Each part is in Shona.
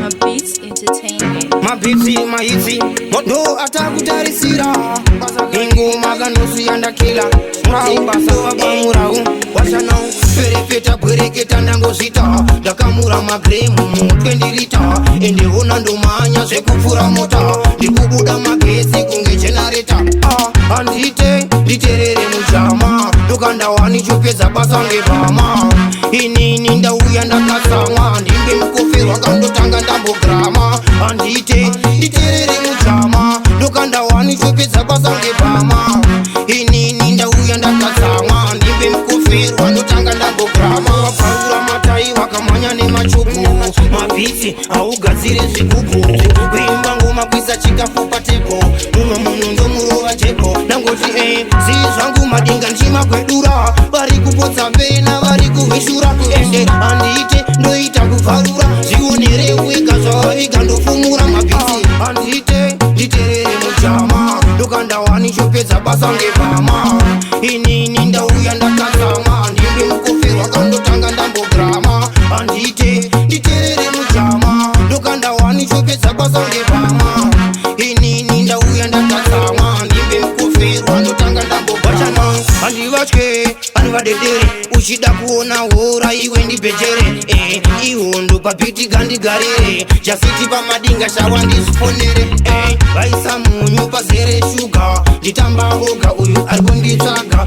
Mabeats Entertainment. Mabeats, mahits, ndo atakutarisira. Ingoma kanosiya ndakila murau pamurau washanau ferefeta bwereketa ndangozvita ndakamura magremu mu20 lita ende hona ndomanya zvekupfura mota ndikubuda magetsi kunge generator. Ah, handite nditerere mujama ndokandawani chopedza basa ngepama inini ndauya ndakatsamwa ndimbe mukoferwa kandotanga ndambograma. Handite nditerere mujama ndokandawani chopedza basa ngepama inini ndauya ndakatsamwa ndimbe mukoferwa ndotanga ndambograma. Wabvaura matai wakamhanya nemachubu mabeats haugadzire zvigubhu kuimba ngoma kuisa chikafu patable mumwe munhu ndomurova jebo ndangoti zii zvangu madinga ndichimakwedura vari kupotsa pena vari kuhwishura ende handiite ndoita kubvarura zvionere wega zvavaviga ndofumura mabeats. Handite nditerere mujama ndokandawani chopedza basa ngepama inini ndauya ndakatsamwa ndimbe mukoferwa kandotanga ndambograma. Handite nditerere mujama ndokandawani chopedza basa ngepama inini ndauya ndakatsamwa ndimbe mukoferwa ndotanga ndambograma. Handivatye hanivadedere uchida kuona hora iwe ndibhejere ihondo pabeat gandigarire jasiti pamadinga shawa ndizvifonere vaisa munyu pazere shuga nditamba oga uyu ari kunditsvaga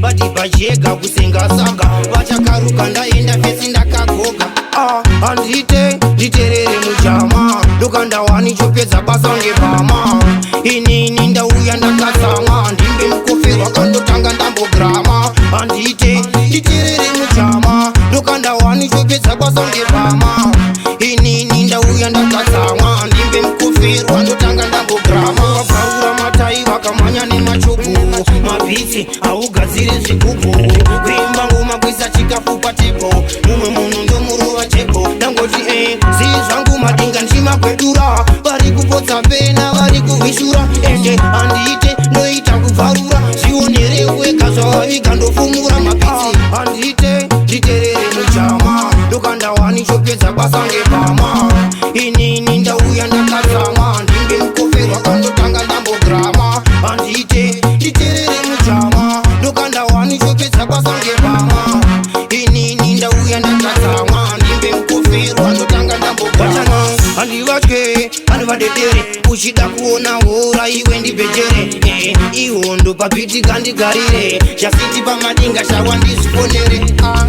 vadhibhajega kusenga saga vachakaruka ndaenda fesi ndakagoga. Ah, handite nditerere mujama ndokandawani chopedza basa ngepama inini ndauya ndakatsamwa ndimbe mukoferwa kandotanga ndambograma. Handite nditerere mujama ndokandawani chopedza basa ngepama inini ndauya ndakatsamwa ndimbe mukoferwa ndotanga ndambograma. Wabvaura matai wakamhanya nemachubu mabeats haugadzire zvigubhu kuimba ngoma kuisa chikafu patable mumwe munhu ndomurova jebo ndangoti zii zvangu madinga ndichimakwedura vari kupotsa pena vari kuhwishura ende handiite ndoita kubvarura zvionere wega zvavaviga ndofumura mabeats. Handite nditerere mujama ndokandawani chopedza basa ngepama inini ndauya ndakatsamwa ndimbe mukoferwa kandotanga ndambograma. Handite nditerere mujama ndokandawani chopedza basa ngepama inini ndauya ndakatsamwa ndimbe mukoferwa ndotanga ndambograma. Handivatye handivadedere uchida kuona hora iwe ndibhejere ihondo pabeat gandigarire jasiti pamadinga shawa ndizvifonere ah.